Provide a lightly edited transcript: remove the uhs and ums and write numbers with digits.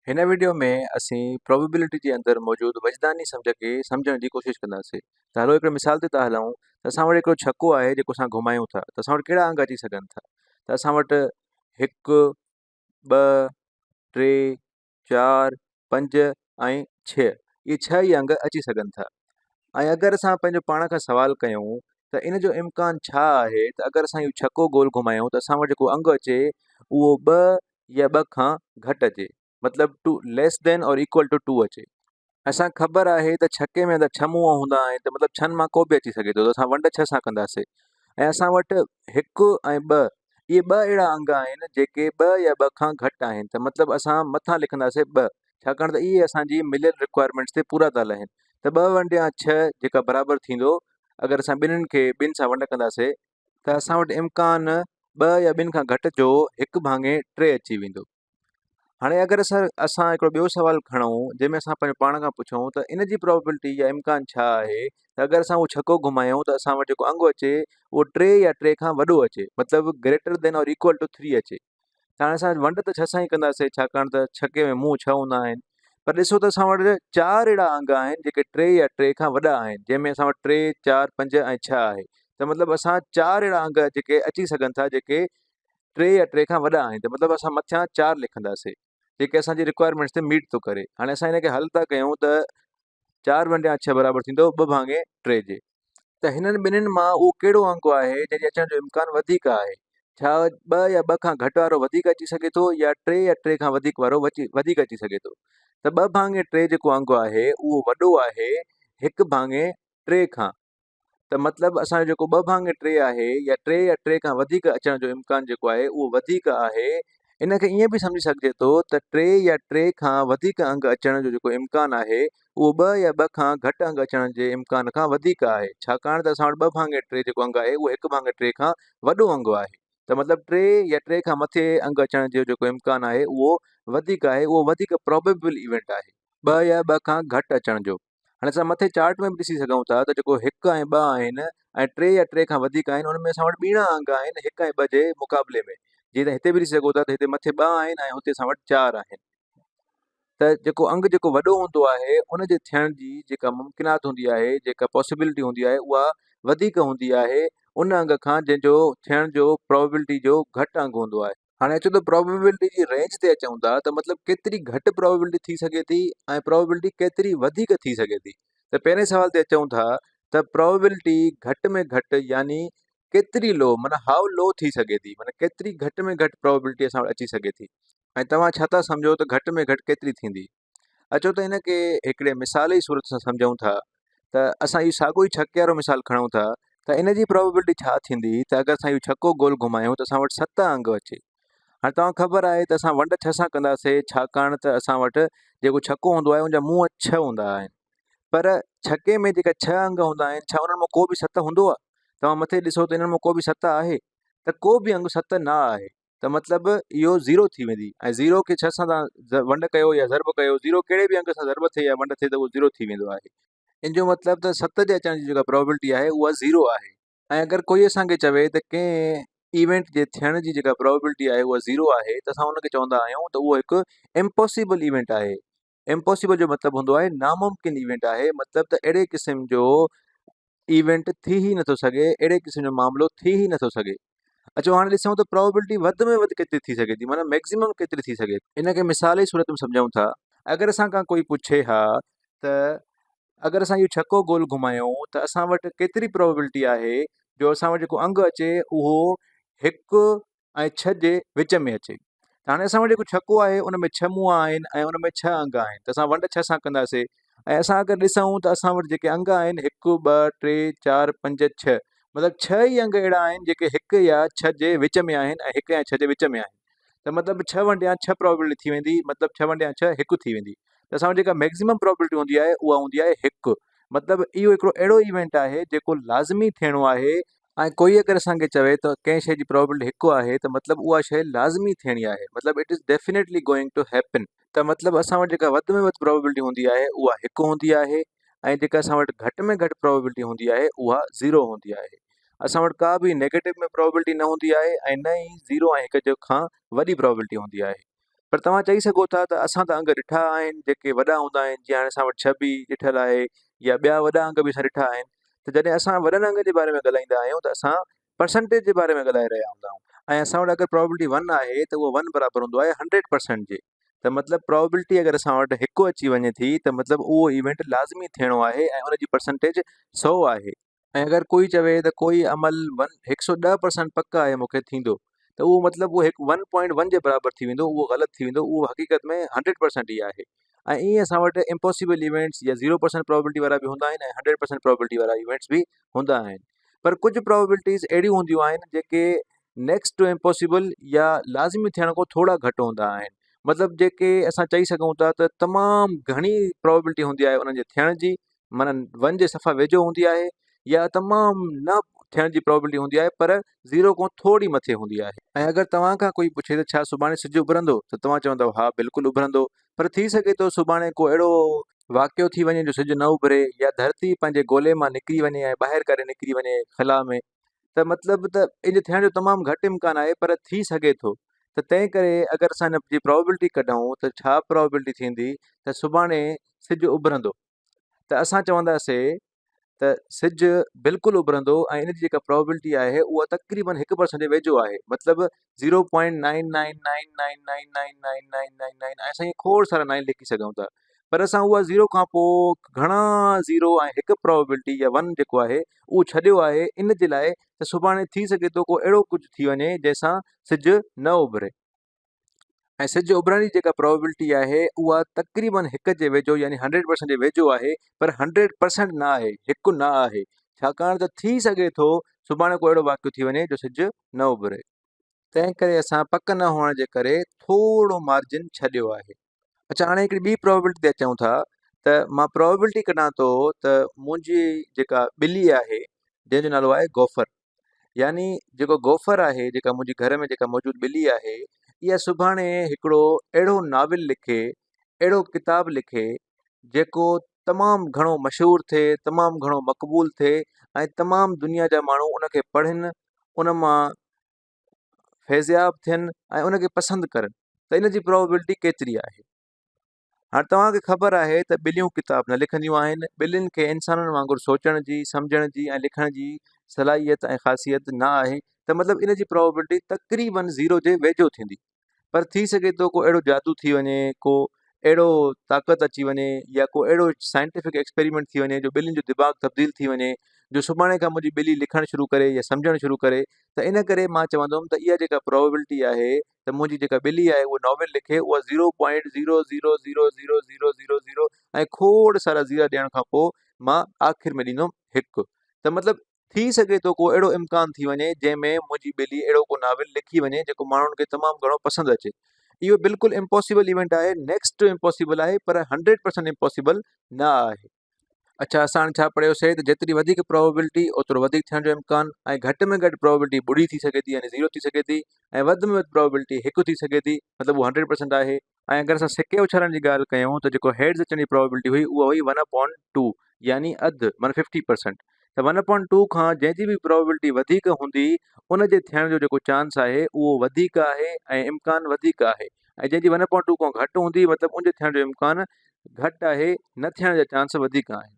هن وڊيو ۾ اسين پروبيبلٽي جي اندر موجود وجداني سمجهه کي سمجهڻ جي ڪوشش ڪنداسين ته هلو هڪڙي مثال تي ٿا هلون ته اسان وٽ هڪڙو ڇڪو آهي جيڪو اسان گهمايون ٿا ته اسان وٽ ڪهڙا انگ اچي سگهن ٿا ته اسان وٽ هڪ ٻه ٽي چار پنج ۽ ڇهه اهي ڇهه ئي انگ اچي سگهن ٿا ۽ اگر اسان پنهنجو پاڻ کان سوال ڪيون ته ان جو امڪان ڇا آهي ته اگر اسان اهو ڇڪو گول گهمايون ته اسان وٽ جيڪو انگ اچي اهو ٻه يا ٻه کان گهٽ اچي مطلب two less than or equal to two اچي. اسان کي خبر آهي ته ڇڪي ۾ اندر ڇهه منهن هوندا آهن ته مطلب ڇهن مان ڪو به اچي سگهي ٿو ته اسان ونڊ ڇهه سان ڪنداسي ۽ اسان وٽ هڪ ۽ ٻه اهي ٻه اهڙا انگ آهن جيڪي ٻه يا ٻه کان گهٽ آهن ته مطلب اسان مٿان لکنداسي ٻه ڇاڪاڻ ته اهي اسان جي مليل رڪوائرمينٽس تي پورا ٿا لهن ته ٻه ونڊيا ڇهه جيڪا برابر ٿيندو اگر اسان ٻنهن کي ٻن سان ونڊ ڪنداسي ته اسان وٽ امڪان ٻه يا ٻن کان گهٽ جو هڪ ڀاڱي ٽي اچي ويندو. هاڻي اگر اسان هڪڙو ٻيو سوال کڻون جنهن ۾ اسان پنهنجو پاڻ کان پڇون ته ان جي پرابيبلٽي يا امڪان ڇا آهي ته اگر اسان اهو ڇڪو گهمايون ته اسان وٽ جيڪو انگ اچي اهو ٽي يا ٽي کان وڏو اچي مطلب greater than or equal to three اچي ته هاڻي اسان ونڊ ته ڇهه سان ئي ڪنداسين ڇاڪاڻ ته ڇڪي ۾ منهن ڇهه هوندا آهن پر ڏسو ته اسان وٽ چار اهڙا انگ آهن جيڪي ٽي يا ٽي کان وڏا آهن جنهن ۾ اسان وٽ ٽي چار پنج ۽ ڇهه آهي ته مطلب اسان چار اهڙا انگ جيڪي اچي سگهن ٿا جيڪي ٽي يا ٽي کان وڏا آهن ته مطلب اسان مٿيان چار لکنداسين جيڪي اسان جي رڪوائرمينٽس تي ميٽ ٿو ڪري هاڻي اسان هن کي حل ٿا ڪيون ته چار ونڊيا ڇهه برابر ٿيندو ٻه ڀاڱي ٽي جي. ته هنن ٻنهين مان اهو ڪهڙو انگ آهي جنهن جي اچڻ جو امڪان وڌيڪ آهي؟ ڇا ٻه يا ٻه کان گهٽ وارو وڌيڪ اچي سگهي ٿو يا ٽي يا ٽي کان وڌيڪ وارو وڌيڪ اچي سگهي ٿو؟ ته ٻه ڀاڱي ٽي جيڪو انگ آهي اهو وڏو آهي هڪ ڀاڱي ٽي کان. ته مطلب اسان جو جيڪو ٻه ڀاڱي ٽي آهي يا ٽي يا ٽي کان وڌيڪ اچڻ جو امڪان جيڪو آهي اهو وڌيڪ آهي. ان کي ائين به سمجهي سگهجي ٿو ته ٽي يا ٽي کان وڌيڪ انگ اچڻ جو جيڪو امڪان آهي اهو ٻه يا ٻه کان گهٽ انگ اچڻ جي امڪان کان وڌيڪ آهي ڇاڪاڻ ته اسان وٽ ٻه ڀاڱي ٽي جيڪو انگ آهي اهو هڪ ڀاڱي ٽي کان وڏو انگ آهي ته مطلب ٽي يا ٽي کان مٿي انگ اچڻ جو جيڪو امڪان آهي اهو وڌيڪ آهي اهو وڌيڪ پرابيبل ايونٽ آهي ٻه يا ٻه کان گهٽ اچڻ جو. هاڻي اسان مٿي چارٽ ۾ به ڏسي سگهون ٿا ته جيڪو هڪ ۽ ٻه آهن ۽ ٽي يا ٽي کان وڌيڪ آهن ان ۾ اسان وٽ ٻيڻا انگ آهن هڪ ۽ ٻه جي مقابلي ۾ جيئن ته هتي به ڏسي سگهو ٿا ته هتي مٿي ٻه آهن ۽ هتي اسان وٽ چار آهن ته جيڪو انگ جيڪو وڏو هوندو آهي ان جي ٿيڻ جي جيڪا ممڪنات هوندي آهي جيڪا پاسيبلٽي هوندي آهي اها وڌيڪ هوندي آهي ان انگ کان جنهن جو ٿيڻ جو پرابيبلٽي جو گهٽ انگ هوندو آهي. هاڻي اچو ته پرابيبلٽي جي رينج تي اچون ٿا ته مطلب ڪيتري گهٽ پرابيبلٽي ٿي سگهي ٿي ۽ پرابيبلٽي ڪيتري وڌيڪ ٿي سگهي ٿي ته پهرين سوال تي اچون ٿا ته پرابيبلٽي گهٽ ۾ گهٽ يعني ڪيتري لو معنی هائو لو ٿي سگهي ٿي معنی ڪيتري گهٽ ۾ گهٽ پرابيبلٽي اسان وٽ اچي سگهي ٿي ۽ توهان ڇا ٿا سمجهو ته گهٽ ۾ گهٽ ڪيتري ٿيندي اچو ته ان کي هڪڙي مثال جي صورت سان سمجهون ٿا ته اسان اهو ساڳيو ئي ڇڪي وارو مثال کڻون ٿا ته ان جي پرابيبلٽي ڇا ٿيندي ته اگر اسان اهو ڇڪو گول گهمايون ته اسان وٽ ست انگ اچي هاڻي توهان خبر آهي ته اسان ونڊ ڇهه سان ڪنداسي ڇاڪاڻ ته اسان وٽ جيڪو ڇڪو هوندو آهي ان جا منهن ڇهه هوندا آهن پر ڇڪي ۾ جيڪا ڇهه انگ هوندا آهن ڇا انهن مان ڪو به ست هوندو آهي توهان مٿي ڏسو ته انهن مان ڪو به ست آهي ته ڪو به انگ ست نه آهي ته مطلب اهو زيرو ٿي ويندي ۽ زيرو کي ڇهه سان توهان ونڊ ڪيو يا ضرب ڪيو زيرو ڪهڙي به انگ سان ضرب ٿئي يا ونڊ ٿئي ته اهو زيرو ٿي ويندو آهي ان جو مطلب ته ست جي اچڻ جي جيڪا پرابيبلٽي آهي اها زيرو آهي ۽ اگر ڪوئي اسان کي چوي ته ڪنهن ايونٽ جي ٿيڻ جي جيڪا پرابيبلٽي آهي اها زيرو آهي ته اسان ان کي چوندا آهيون ته اهو هڪ امپاسيبل ايونٽ آهي امپاسيبل جو مطلب هوندو آهي ناممڪن ايونٽ آهي مطلب ته اهڙي قسم جو ايونٽ ٿي ئي نٿو سگهي اهڙي قسم جو معاملو ٿي ئي نٿو سگهي اچو هاڻي ڏسون ته پرابيبلٽي وڌ ۾ وڌ ڪيتري ٿي سگهي ٿي معنيٰ ميڪزيمم ڪيتري ٿي سگهي ٿي ان کي مثال جي صورت ۾ سمجهون ٿا اگر اسان کان ڪوئي پڇي ها ته اگر اسان اهو ڇڪو گول گهمايون ته اسان وٽ ڪيتري پرابيبلٽي آهي جو اسان وٽ جيڪو انگ اچي اهو هڪ ۽ ڇهه جي وچ ۾ اچي ته هاڻي اسان وٽ جيڪو ڇڪو آهي ان ۾ ڇهه منهن آهن ۽ ان ۾ ڇهه انگ آهن ته اسان ونڊ ڇهه سان ڪنداسي ۽ اسان اگر ڏسون ته اسان وٽ جيڪي انگ آهن هڪ ٻه ٽي چار پنج ڇهه مطلب ڇهه ئي انگ اهڙا آهن جيڪي هڪ يا ڇهه جي وچ ۾ آهن ۽ هڪ يا ڇهه جي وچ ۾ آهن ته مطلب ڇهه ونڊيا ڇهه پرابيبلٽي ٿي ويندي مطلب ڇهه ونڊيا ڇهه هڪ ٿي ويندي ته اسان وٽ جيڪا ميڪزيمم پرابيبلٽي هوندي آهي اها هوندي آهي هڪ مطلب اهو هڪڙو اهڙو ايونٽ آهي جيڪو لازمي ٿيڻو آهي ۽ ڪوئي اگر اسان کي چوي ته ڪنهن شيء جي پرابيبلٽي هڪ آهي ته مطلب اها شيء لازمي ٿيڻي آهي مطلب it is definitely going to happen ته مطلب اسان وٽ جيڪا وڌ ۾ وڌ پرابيبلٽي هوندي آهي اها هڪ هوندي آهي ۽ جيڪا اسان وٽ گهٽ ۾ گهٽ پرابيبلٽي هوندي آهي اها زيرو هوندي آهي اسان وٽ ڪا به نيگيٽو ۾ پرابيبلٽي نه هوندي آهي ۽ نه ئي زيرو ۽ هڪ کان وڏي پرابيبلٽي هوندي آهي. پر توهان چئي سگهو ٿا ته اسان ته انگ ڏٺا آهن جيڪي وڏا هوندا آهن جيئن هاڻي اسان وٽ ڇهه به ڏٺل آهي يا ٻيا وڏا انگ به اسان ڏٺا آهن ته جڏهن اسان وڏن انگن جي باري ۾ ڳالهائيندا آهيون ته اسان پرسنٽيج جي باري ۾ ڳالهائي رهيا هوندا آهيون ۽ اسان وٽ اگر پرابيبلٽي ون آهي ته اهو ون برابر هوندو آهي هنڊريڊ پرسنٽ جي ته مطلب پرابيبلٽي اگر اسان وٽ هڪ اچي وڃي ٿي ته مطلب اهو ايونٽ لازمي ٿيڻو آهي ۽ ان جي پرسنٽيج سو آهي. ۽ اگر ڪوئي چوي ته ڪوئي عمل ون هڪ سو ڏهه پرسنٽ پڪ آهي مون کي ٿيندو ته اهو مطلب اهو هڪ ون پوائنٽ ون جي برابر ٿي ويندو اهو غلط ٿي ويندو اهو حقيقت ۾ هنڊريڊ پرسنٽ ئي آهي ۽ ائين اسان وٽ امپاسيبل ايونٽس يا زيرو پرسنٽ پرابيبلٽي وارا به هوندا آهن ۽ هنڊريڊ پرسنٽ پرابيبلٽي وارا ايونٽس به هوندا آهن پر ڪجهه پرابيبلٽيز اهڙيون هونديون آهن جيڪي نيڪسٽ ٽو امپاسيبل يا لازمي ٿيڻ کان ٿورا گهٽ هوندا آهن مطلب جيڪي اسان چئي سگهون ٿا ته تمام گهڻي پرابيبلٽي هوندي آهي انهن جي ٿيڻ جي معنيٰ ون جي صفا ويجهو هوندي آهي يا تمام نه ٿيڻ جي پرابيبلٽي هوندي آهي پر زيرو کان ٿوري مٿي هوندي آهي. ۽ اگر توهان کان ڪوئي پڇي ته ڇا سڀاڻي سج اڀرندو ته توهان چوندؤ ها بلڪل اڀرندو پر ٿي سگهي ٿو سڀاڻي ڪو اهڙو واقعو ٿي وڃي جو سج نه اڀري يا ڌرتي پنهنجي گولي مان نڪري وڃي ۽ ٻاهر ڪاڏي نڪري وڃي خلا ۾ ته مطلب ته ان جي ٿيڻ جو تمام گهٽ امڪان آهي پر ٿي سگهي ٿو ته تنهن ڪري اگر اسان ان جي پرابيبلٽي ڪڍون ته ڇا پرابيبلٽي ٿيندي ته سڀاڻي سج اڀرندو ته اسان چونداسي ته سج بلڪل اڀرندو ۽ ان جي جيڪا پرابيبلٽي آهي اها تقريبن هڪ پرسنٽ جي ويجهو آهي مطلب zero point nine nine nine nine nine nine nine nine nine nine ۽ اسان ائين کوڙ سارا نائن لکي سگهون ٿا پر اسان اها زيرو کان پوء گهڻا زيرو ۽ هڪ پرابيبلٽي يا ون جيڪو آهي اهو ڇڏيو آهي ان جي لاء ته سڀاڻي ٿي سگهي ٿو ڪو اهڙو ڪجهه ٿي وڃي جنهن سان سج نه اڀري. ۽ سج اڀرڻ جي جيڪا پرابيبلٽي آهي اها تقريبن هڪ جي ويجهو يعني هنڊريڊ پرسنٽ جي ويجهو آهي پر هنڊريڊ پرسنٽ نه آهي هڪ نه آهي ڇاڪاڻ ته ٿي سگهي ٿو سڀاڻي ڪو اهڙو واقعو ٿي وڃي جو سج نه اڀري. تنهن ڪري اسان پڪ نه هئڻ جي ڪري ٿورو مارجن ڇڏيو آهي. اڇا هاڻي هڪڙي ٻي پرابيبلٽي تي اچون ٿا ته مان پرابيبلٽي ڪڍان ٿو ته منهنجي جيڪا ٻلي آهي جنهن جو نالو آهي گوفر يعني جيڪو گوفر آهي جيڪا منهنجي گهر ۾ جيڪا موجود ٻلي آهي اها سڀاڻي هڪڙو اهڙو ناول لکي اهڙو ڪتاب لکي جيڪو تمام گهڻو مشهور ٿئي تمام گهڻو مقبول ٿئي ۽ تمام دنيا جا ماڻهو ان کي پڙهن ان مان فيضياب ٿين ۽ ان کي پسند ڪرن ته ان جي پرابيبلٽي ڪيتري آهي هاڻ توهان کي خبر آهي ته ٻليون ڪتاب نه لکنديون آهن، ٻلين کي انسانن وانگر سوچڻ جي، سمجهڻ جي ۽ لکڻ جي صلاحيت ۽ خاصيت نه آهي ته مطلب ان جي پرابيبلٽي تقريبن زيرو جي ويجهو ٿيندي پر ٿي سگهي ٿو ڪو اهڙو جادو ٿي وڃي ڪو اهڙو طاقت اچي وڃي يا ڪو اهڙو سائنٽيفڪ ايڪسپيريمينٽ ٿي وڃي جو ٻلين جو دماغ تبديل ٿي وڃي جو سڀاڻي کان منهنجي ٻلي لکڻ شروع ڪري يا سمجهڻ شروع ڪري ته ان ڪري مان چوندم ته اها جيڪا پرابيبلٽي آهي ته منهنجي جيڪا ٻلي آهي اهو ناول لکي اها zero point zero zero zero zero zero zero zero ۽ کوڙ سارا زيرا ڏيڻ کان پوء مان آخر ۾ ڏيندم هڪ ته مطلب ٿي سگهي ٿو ڪو اهڙو امڪان ٿي وڃي جنهن ۾ منهنجي ٻلي اهڙو ڪو ناول لکي وڃي جيڪو ماڻهن کي تمام گهڻو پسند اچي اهو بلڪل امپاسيبل ايونٽ آهي نيڪسٽ ٽو امپاسيبل آهي پر هنڊريڊ پرسنٽ امپاسيبل نه آهي. اڇا اسان هاڻي ڇا پڙهيوسي ته جيتري وڌيڪ پرابيبلٽي اوترو وڌيڪ ٿيڻ جو امڪان ۽ گهٽ ۾ گهٽ پرابيبلٽي ٻڙي ٿي سگهي ٿي يعني زيرو ٿي سگهي ٿي ۽ وڌ ۾ وڌ پرابيبلٽي هڪ ٿي سگهي ٿي مطلب اهو هنڊريڊ پرسنٽ آهي. ۽ اگر اسان سڪي اڇالڻ جي ڳالهه ڪيون ته جيڪو هيڊز اچڻ جي پرابيبلٽي هئي اها هئي ون اپون ٽو يعني اڌ معنيٰ ففٽي پرسنٽ ته ون اپون ٽو کان جنهن جي به پرابيبلٽي وڌيڪ هوندي ان جي ٿيڻ جو جيڪو چانس آهي اهو وڌيڪ آهي ۽ امڪان وڌيڪ آهي ۽ جنهن جي ون اپون ٽو کان گهٽ هوندي مطلب ان جي ٿيڻ جو امڪان گهٽ آهي نه ٿيڻ جا چانس وڌيڪ آهن.